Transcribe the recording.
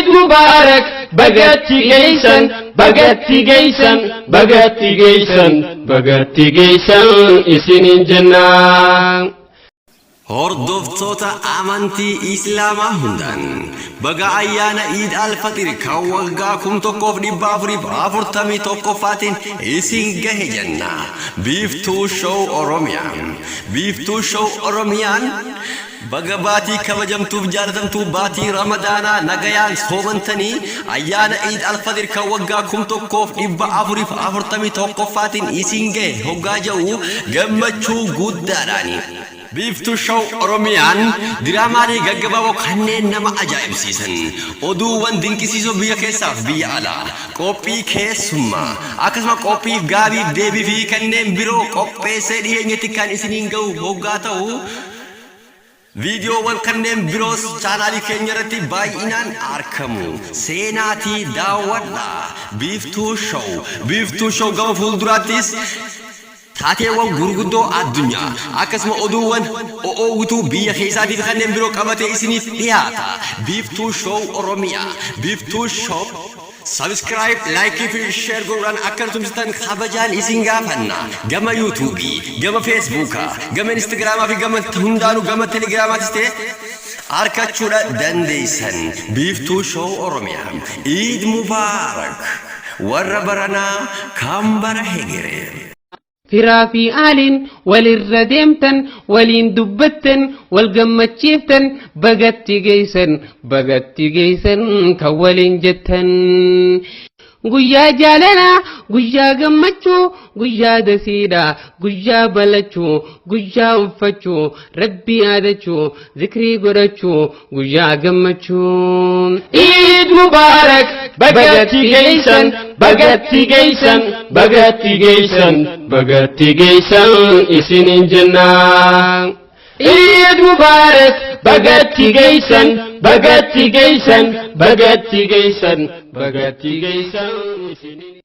Eid Mubarak, bagatti geessan, bagatti geessan, bagatti geessan, bagatti geessan isiniin jennaa. Hordoftoota amantii Islaamaa hundaan baga ayyaana Iid Alfaxir kan waggaa 1441ffaatiin isin gahe jenna. Biiftuu Show Oromiyaa. Biiftuu Show Oromiyaan baga baatii kabajamtuuf jaalatamtuu baatii Ramadaanaa nagayaan soomantanii ayyaana Iid Alfaxir kan waggaa 1441ffaatiin isin gahe hoggaa jedhu gammachuu guddaadhaani. Biiftuu Show Oromiyaan diraamaalee gaggabaaboo kanneen nama ajaa'ibsiisan, oduuwwan dinqisiisoo biyya keessaaf biyya alaa, qophii keessummaa, akkasuma qophii gaafiif deebii fi kanneen biroo qopheessee dhiyeenyatti kan isiniin gahu hoggaa ta'u, viidiyoowwan kanneen biroos chaanaalii keenya irratti baay'inaan argamu. Seenaatii daawwadhaa. Biiftuu Show. Biiftuu Show gama fuulduraattis taateewwan gurguddoo addunyaa akkasuma oduuwwan o'oowwituu biyya keessaatii fi kanneen biroo qabatee isiniif dhiyaata. Biiftuu Show Oromiyaa. Biiftuu Show. Subscribe, like fi share godhuudhaan akka nu tumsitan kabajaan isin gaafanna. Gama YouTubeii, gama Facebookaa, gama Instagramaa fi gama hundaanuu, gama Telegramaatis ta'e argachuudha dandeessan. Biiftuu Show Oromiyaa. Iid Mubaarak. Warra baranaa kan bara hegeree. Firaa fi aaliin walirra deemtan, waliin dubbattan, wal gammachiiftan, bagatti geessan, bagatti geessan kan waliin jettan. Guyyaa jaalalaa, guyyaa gammachuu, guyyaa dasiidha, guyyaa balachuu, guyyaa uffachuu, Rabbii yaadachuu, zikrii godhachuu, guyyaa gammachuu. Eid Mubarak, bagatti geessan, bagatti geessan, bagatti geessan, bagatti geessan isiniin jennaa. Eid Mubarak, bagatti geessan, bagatti geessan, bagatti geessan, bagatti geessan isiniin.